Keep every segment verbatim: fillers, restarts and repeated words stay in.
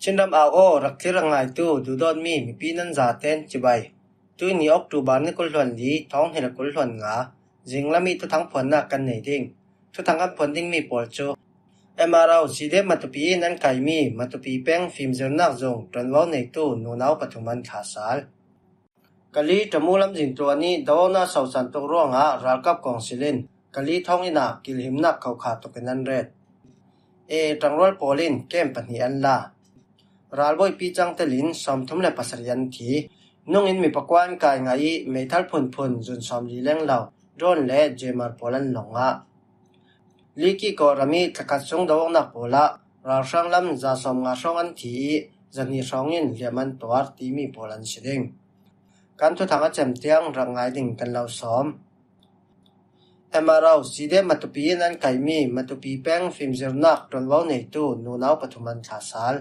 Chinram au aw, rak thlir a ngaitu duhdawtmi mipi nan zaten cibai. Tuini October ni kul hluan li, thawng hnih le kul hluan nga, zinglam i thuthang phuannak kan nei ding. Thuthang kan phuan dingmi pawl cu M R O C D M Matupi in an kaihmi Matupi peng fimzirnak zung ṭuanvo neitu nunau pathum an thlasal. Kali Tamu lamzin tlua nih dawona sausan tuk ruangah ralkap kawngsil in Kali thawnginn ah kilhimnak khokha tukin an ret. A A ṭangrual pawl in kem pahnih an la. Ralbawipi cangtelin sawmthum le pasarih an thi. Nungin mi pakua an kai ngah i meithal phunphun zun sawmli leng lo drone le jammer pawl an lawng ngah. Liki Kawlram i thlakhat sung dawongnak pawl ah ralhrang lam za sawmnga hrawng an thi i zahnih hrawng in liam an tuar timi pawl an si ding. Kan thuthang a cem tiang rak ngai ding kan lo sawm. M R O C D M Matupi in an kaihmi Matupi peng fimzirnak ṭuanvo neitu nunau pathum an thlasal.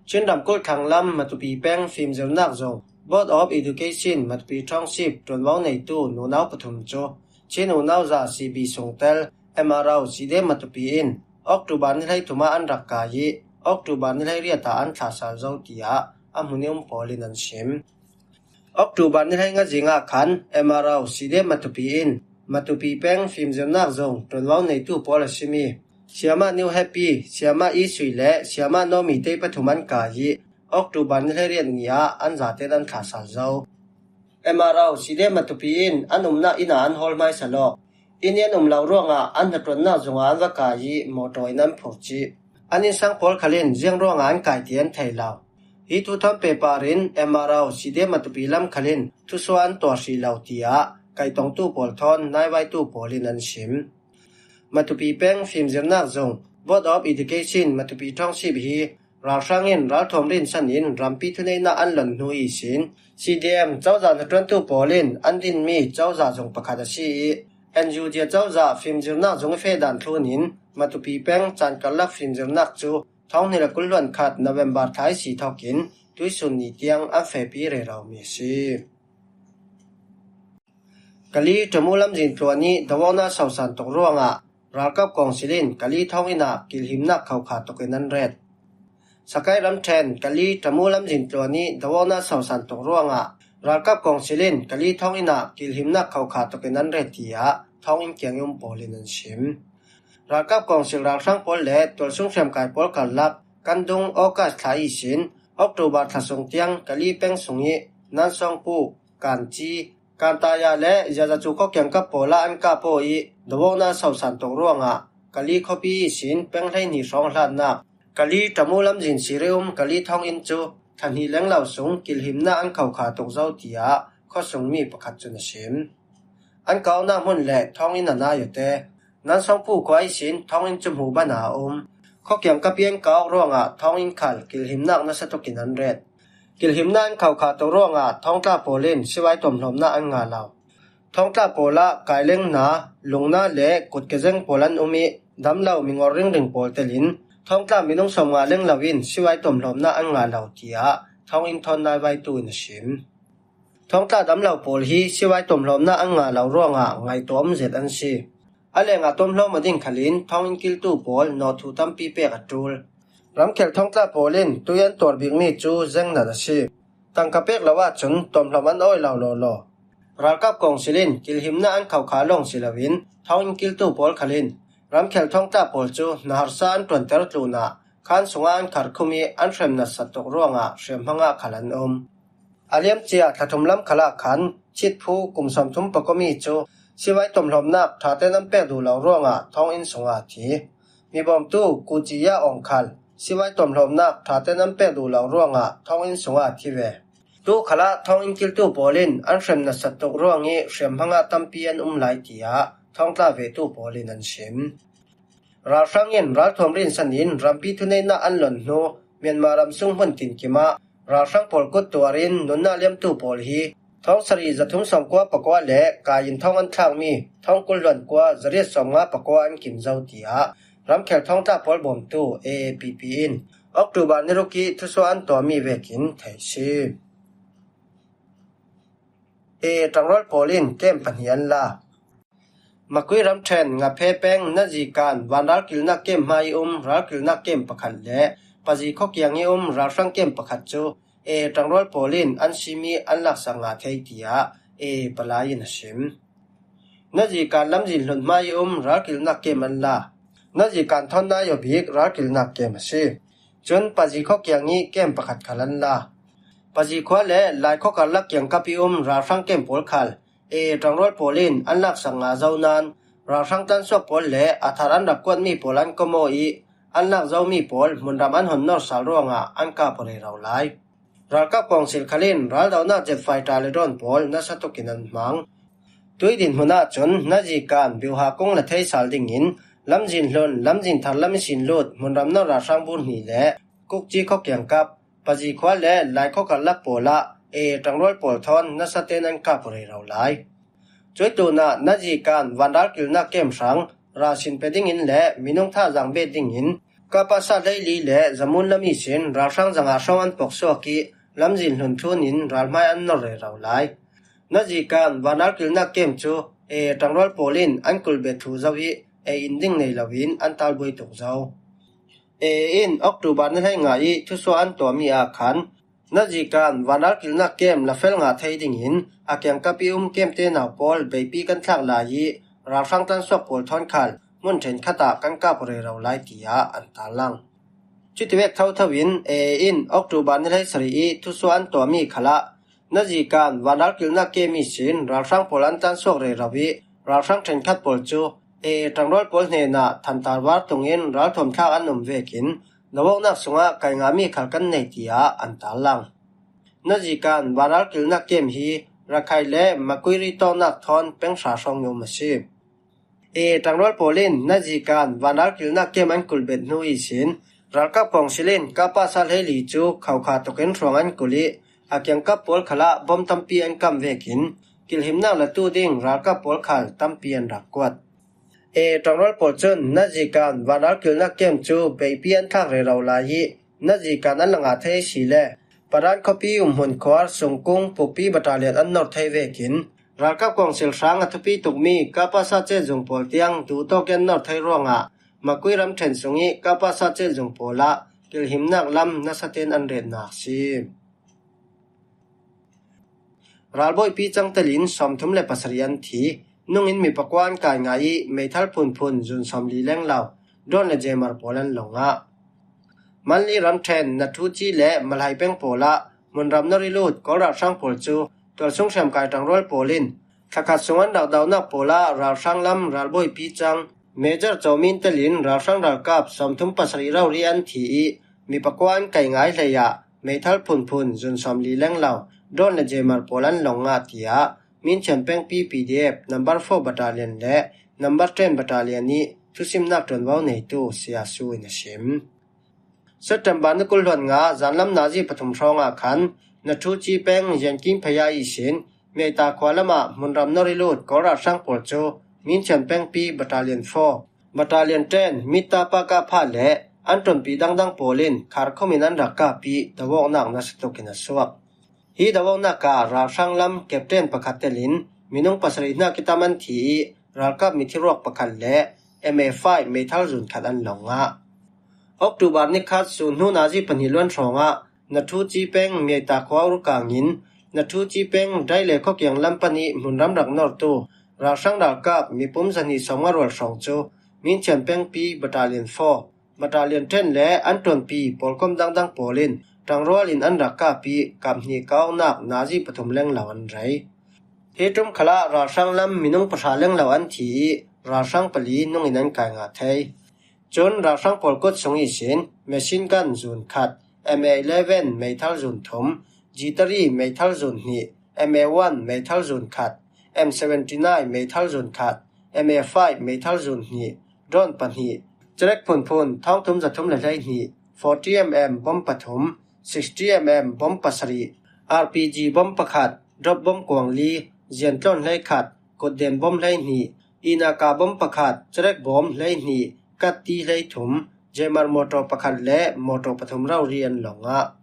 Chin ramkulh thlang lam Matupi peng fimzirnak zung Board of Education Matupi Township ṭuanvo neitu nunau pathum cu Chin unau za C B sungtel M R O C D M Matupi in October ni hleithum ah an rak kai i October ni hleiriat ah an thlasal zo, tiah a hmun i um pawl in an sim. October ni hleinga zing ah khan M R O C D M Matupi in Matupi peng fimzirnak zung ṭuanvo neitu pawl a simi Siamah New Happy, Siamah Isui le Siamah Naomi te pathum an kai i October ni hleiriat ni ah an zaten an thlasal zo. M R O C D M Matupi in an umnak inn ah an hawl hmaisa law, inn i an um lo ruangah an hnaṭuannak zungah an va kai i mawṭaw in an phurh cih. An innsang pawl khal in ziang ruangah an kai ti an thei lo. Hi thu thawn pehpar in M R O C D M Matupi lam khal in thusuah an tuah hrih lo, tiah kaitongtu pawl thawn naivaitu pawl in an sim. Matupi peng fimzirnak zung Board of Education Matupi Township hi ralhrang in ralthuam rinsan in rampi thuneihnak an lon hnu ihsin C D M cozah hnaṭuantu pawl in an dinmi cozah zung pakhat a si i N U G cozah fimzirnak zung i feh dan thlun in Matupi peng caan karlak fimzirnak cu thawng hnih le kul hluan khat November thla i si thawkin tuisun ni tiang an fehpi rero mi a si. Kali Tamu lamzin tlua nih dawona sausan tuk ruangah ralkap kawngsil in Kali thawnginn ah kilhimnak khokha tukin an ret. Sakai ramṭhen Kali Tamu lamzin tlua nih dawona sausan tuk ruangah ralkap kawngsil in Kali thawnginn ah kilhimnak khokha tukin an ret, tiah thawnginn kiang i um pawl in an sim. Ralkap kawngsil ralhrang pawl le tualsung hriamkai pawl karlak kan dung August thla ihsin October thla sung tiang Kali peng sung i Nansawngpu, Kanci, Kantaya le Yazacu khuakiangkap pawl ah an kah paw i dawona sausan tuk ruangah Kali khuapi ihsin peng hleihnih hrawng hlatnak Kali Tamu lamzin sir i um Kali thawnginn cu thla hnih leng lo sung kilhimnak an khokha tuk zo, tiah khuasungmi pakhat cun a sim. An kaunak hmun le thawnginn a nai awte Nansawngpu khua ihsin thawnginn cu hmuh ban a um. Khuakiangkap i an kau ruangah thawnginn khal kilhimnak nasa tukin an ret. Kilhimnak an khokha tuk ruangah thawngtla pawl in sivai tuamhlawmnak an ngah lo. Thawngtla pawl ah kaileng hna, lungna le kutkezeng pawl an um i damlo mingor ringring pawl telin thawngtla minung sawmnga leng lo in sivai tuamhlawmnak an ngah lo, tiah thawnginn thawn naivaitu in a sim. Thawngtla damlo pawl hi sivai tuamhlawmnak an ngah lo ruangah ngaihtuah um zet an si. A lengah tuamhlawm a ding khalin thawnginn kiltu pawl nawhthuh tampi pek a ṭul. Ramkhel thawngtla pawl in tui an tuar bikmi cu zengnat a si. Tangka pek lo ahcun tuamhlawm an awi lo lawlaw. Ralkap kawngsil in kilhimnak an khokha lawng si loin thawnginn kiltu pawl khal in ramkhel thawngtla pawl cu hna harsa an ṭuanter tlunah khan sungah an kharkhum i an hrem natsat tuk ruangah hriamhma ngah khal an um. A liamcia thla thum lam khalah khan Chitphu kum sawmthum pakuami cu sivai tuamhlawmnak ṭha tein an pek duh lo ruangah thawnginn sungah a thi. Mibawmtu Kuciya Awng khal sivai tuamhlawmnak ṭha tein an pek duh lo ruangah thawnginn sungah a thi ve. Tu khalah thawnginn kiltu pawl in an hrem natsat tuk ruang i hriamhma ngah tampi an um lai, tiah thawngtla vetu pawl in an sim. Ralhrang in ralthuam rinsan in rampi thuneihnak an lon hnu Myanmar ram sung hmun tinkim ah ralhrang pawl kut tuar in nunnak liamtu pawl hi thawng sarih zathum sawmkua pakua le kai in thawng an thlakmi thawng kul hluan kua zariat sawmnga pakua an kim zo, tiah ramkhel thawngtla pawl bawmtu A A P P in October ni ruk i thusuah an tuahmi vekin thei si. A A ṭangrual pawl in kem pahnih an la. Makui ramṭhen Ngaphe peng Nazikan vanralkilnak kem hmai um ralkilnak kem pakhat le Pazi khawkiang i um ralhrang kem pakhat cu A A ṭangrual pawl in an sim i an laksak ngah thei, tiah A A palai in a sim. Nazi kan lamzin hlun hmai i um ralkilnak kem an la. Nazi kan thawn nai aw bik ralkilnak kem a si. Cun Pazi khawkiang i kem pakhat khal an la. Pazi khua le Lai khua karlak kiangkap i um ralhrang kem pawl khal A A ṭangrual pawl in an laksak ngah zo nain, ralhrang tlansuak pawl le a thar an rak kuatmi pawl an kom aw i, an lak zomi pawl hmunram an hon nor sal ruangah an kap aw rero lai. Ralkap kawngsil khal in raldonak jet fighter le drone pawl nasa tukin an hmang. Tui dinhmun ahcun Nazi kan biuha kung la thei sal dingin lamzin hlun, lamzin thar lam ihsin lut hmunram nor ralhrang bur hnih le Kukci khawkiangkap, Pazi khua le Lai khua karlak pawl ah A A ṭangrual pawl thawn nasa tein an kap aw rero lai. Cuih tlunah Nazi kan vanral kilnak kem hrang ralsin pe dingin le minung thazaang bet dingin Kapasa hleili le Zamun lam ihsin ralhrang zanga hrawng an pok suak i lamzin hlun thun in ralhmai an nor rero lai. Nazi kan vanral kilnak kem cu A A ṭangrual pawl in an kulbet thu zo i, A A in ding nei loin an talbuai tuk zo. A A in October ni hleinga i thusuah an tuahmi ah khan Nazi kan vanral kilnak kem la fel ngah thei dingin a kiangkap i um kemte nau pawl beipi kan thlak lai i, ralhrang tlansuak pawl thawn khal hmun ṭhenkhat ah kan kap aw rero lai, tiah an tarlang. Cutivek thotho in A A in October ni hleisarih i thusuah an tuahmi khalah Nazi kan vanral kilnak kem ihsin ralhrang pawl an tlansuak rero i, ralhrang ṭhenkhat pawl cu A A ṭangrual pawl hnenah thantar var tungin ralthuam thlak an um vekin, dawawknak sungah kai ngahmi khal kan nei, tiah an tarlang. Nazi kan vanral kilnak kem hi Rakhine le Makui ri tawknak thawn peng hra hrawng i um a si. A A ṭangrual pawl in Nazi kan vanral kilnak kem an kulbet hnu ihsin ralkap kawngsil in Kapasa hleili cu khokha tukin hruang an kulh i, a kiangkap pawl khalah bom tampi an kam vekin, kilhimnak latu ding ralkap pawl khal tampi an rak kuat. A A ṭangrual pawl cun Nazi kan vanral kilnak kem cu beipi an thlak rero lai i, Nazi kan an la ngah thei si le Paran khuapi umhmun khuar sungkung pukpi battalion an nor thei vekin, ralkap kawngsil hrang a thupi tukmi Kapasa cezung pawl tiang duhtawk i an nor thei ruangah Makui ramṭhen sung i Kapasa cezung pawl ah kilhimnak lam nasa tein an retnak a si. Ralbawipi cang telin sawmthum le pasarih an thi. Nungin mi pakua an kai ngah i meithal phunphun zun sawmli lenglo, drone le jammer pawl an lo ngah. Manli ramṭhen Nathuci le Malhai peng pawl ah hmunram nor i lut Kawl ralhrang pawl cu tualsung hriamkai ṭangrual pawl in thlakhat sung an rak donak pawl ah ralhrang lam ralbawipi cang Major Caw Min telin ralhrang ralkap sawmthum pasarih rori an thi i, mi pakua an kai ngai hlei ah meithal phunphun zun sawmli lenglo, drone le jammer pawl an lo ngah, tiah Minthian pengpi P D F number four battalion le number ten battalion i thusimnak ṭuanvo neitu Sia Su in a sim. September ni kul hluan nga zanlam nazi pathum hrawngah khan Nathuci peng Yankin Phaya ihsin Meita khua lamah hmunram nor i lut Kawl ralhrang pawl cu Minthian pengpi Battalion four, Battalion ten, Mitta Paka Pha le an ṭuanpi dangdang pawl in kharkhum in an rak kap i dawawknak nasa tukin a suak. Hi dawawknak ah ralhrang lam captain pakhat telin minung pasarih hnak i tam an thi i ralkap mithi ruak pakhat le M A five meithal zun khat an lo ngah. October ni khat sun hnu nazi pahnih luan hrawngah Nathuci peng Miaita khua urkang in Nathuci peng Daile khuakiang lam pan i hmunram rak nortu ralhrang ralkap mipum zahnih sawmnga rual hrawng cu Minthian pengpi Battalion four, Battalion ten le an ṭuanpi pawlkom dangdang pawl in ṭangrual in an rak kap i kap hnih kawknak nazi pathum lenglo an rei. Hi ṭum khalah ralhrang lam minung pahra lenglo an thi i ralhrang pali nung in an kai ngah thei. Cun ralhrang pawl kut sung ihsin machine gun zun khat, M A eleven meithal zun thum, G three meithal zun hnih, M A one meithal zun khat, M seventy nine meithal zun khat, M A five meithal zun hnih, drone pahnih, cerek phunphun thawngthum zathum le hleihnih, forty M M bom pathum, sixty M M bom pasarih, R P G bom pakhat, drop bom kuangli, ziantlawn hleikhat, kutden bom hleihnih, inaka bom pakhat, cerek bom hleihnih, katti hleithum, jammer motor pakhat le motor pathum rori an lo ngah.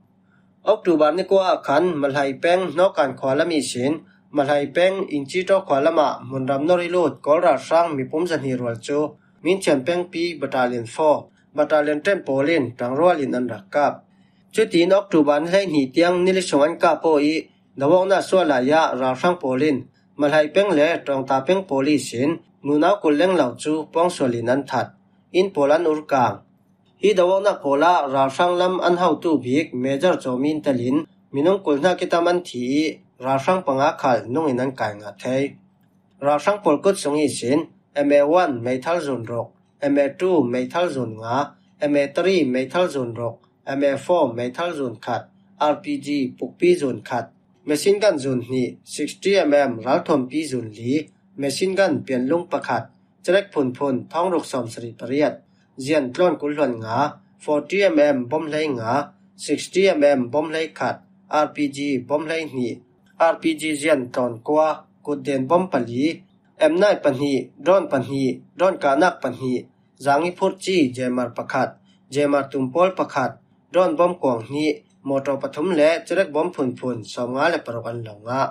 October ni kua ah khan Malhai peng Hnawkan khua lam ihsin Malhai peng Inchito khua lamah hmunram nor i lut Kawl ralhrang mipum zahnih rual cu Minthian pengpi Battalion four, Battalion ten pawl in ṭangrualin an rak kap. Cutiin October ni hleihnih tiang ni li sung an kap aw ih, Dawngna sual lai ah ralhrang pawl in Malhai peng le Ṭawngta peng pawl ihsin nunau kul lenglo cu pawngsualin an that. Inn pawl an urkang. Hi Dawngna pawl ah ralhrang lam an hotu bik Major Cawmin telin minung kul hnak ih tam an thi ih, ralhrang panga khal nungin an kai ngah thei. Ralhrang pawl kut sung ihsin M A one meithal zun ruk, M A two meithal zun nga, M A three meithal zun ruk, M A four meithal zun khat, R P G pukpi zun khat, machine gun zun hnih, sixty M M ralthuampi zun li, machine gun pianlung pakhat, cerek phunphun thawng ruk sawm sarih pariat, zian tlawn kul hluan nga, forty M M bom hlei nga, sixty M M bom hlei khat, R P G bom hlei hnih, R P G zian tlawn kua, kutden bom pali, M nine pahnih, drone pahnih, drone kahnak pahnih, zangi phurci jammer pakhat, jammer tumpawl pakhat, drone bom kuang hnih, motor pathum le cerek bom phunphun sawmnga le paruk an lo ngah.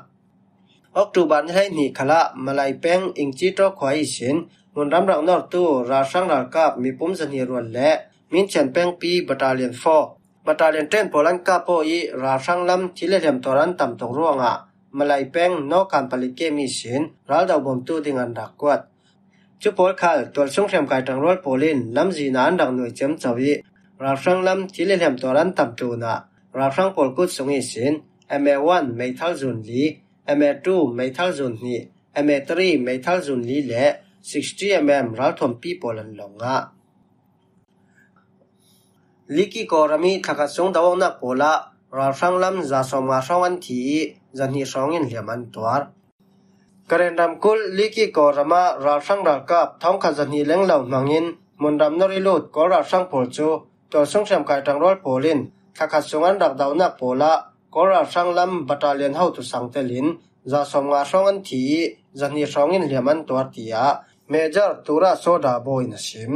October ni hleihnih khalah Malai peng Ingci Ṭaw khua ihsin hmunram rak nortu ralhrang ralkap mipum zahnih rual le Minchian pengpi Battalion four, Battalion ten pawl an kap aw ih ralhrang lam thil le hliam tuar an tam tuk ruangah Malai peng Nawkan palik kem ihsin raldo bawmtu ding an rak kuat. Cu pawl khal tualsung hriamkai ṭangrual pawl in lamzin ah an rak nuai ciamco ih ralhrang lam thil le hliam tuar an tam tlunah ralhrang pawl kut sung ihsin M A one meithal zun li, M A two meithal zun hnih, M A three meithal zun li le sixty M M ralthuampi pawl an lo ngah. Liki Kawram ih thlakhat sung do-awknak pawl ah ralhrang lam za sawmnga hrawng an thi ih zahnih hrawngin hliam an tuar. Karen ramkulh Liki Kawram ah ralhrang ralkap thawngkhat zahnih lenglo hmangin hmunram nor ih lut Kawl ralhrang pawl cu tualsung hriamkai ṭangrual pawl in thlakhat sung an rak donak pawl ah Kawl ralhrang lam battalion hotu sangtelin za sawmnga hrawng an thi ih zahnih hrawngin hliam an tuar, tiah Major Tura Soda Bawi in a sim.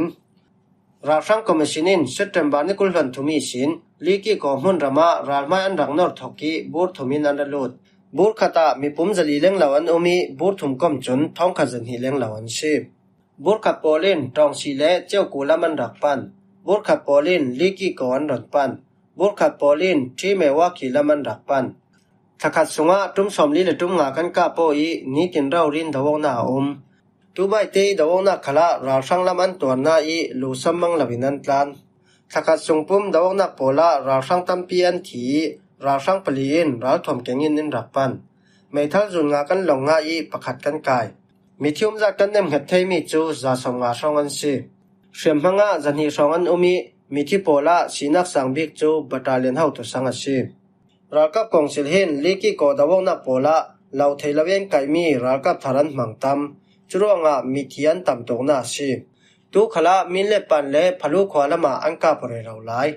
Ralhrang Commission in September ni kul hluan thum ihsin Liki Kaw hmunram ah ralhmai an rak nor thok ih bur thum in an ra lut. Bur khat ah mipum zali lenglo an um ih bur thum kom cun thawngkhat zahnih lenglo an si. Bur khat pawl in Ṭawngsi le Ceuku lam an rak pan. Bur khat pawl in Liki Kaw an ron pan. Bur khat pawl in Ṭhimewaki lam an rak pan. Thlakhat sungah ṭum sawmli le ṭum nga kan kah paw ih nitin rori in do-awknak a um. Tubaite ih do-awknak khalah ralhrang lam an tuarnak ih lusam mang loin an tlan. Thlakhat sung pum do-awknak pawl ah ralhrang tampi an thi ih ralhrang pali in ralthuam kengin in rak pan. Meithal zun nga kan lawng ngah ih pakhat kan kai. Mithi umzat kan nemhnget theimi cu za sawmnga hrawng an si. Hriamhmang ah zahnih hrawng an um ih mithi pawl ah sinak sang bik cu battalion hotu sang a si. Ralkap kawngsil hin Liki Kaw do-awknak pawl ah lo thei lo in kaihmi ralkap thar an hmang tam. Curuangah mithi an tam tuknak a si. Tu khalah Minlepan le Phalu khua lamah an kap rero lai.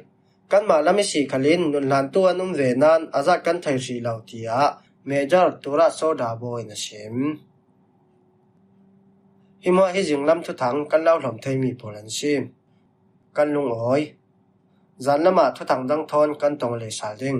Kanmah lam ihsi khalin nunhlantu an um ve nain a zat kan thei hrih lo, tiah Major Tura Soda Bawi in a sim. Hi hmuah hi zinglam thuthang kan lo hlawm theimi pawl an si. Kan lungawi. Zanlam ah thuthang dang thawn kan tong lei sal ding.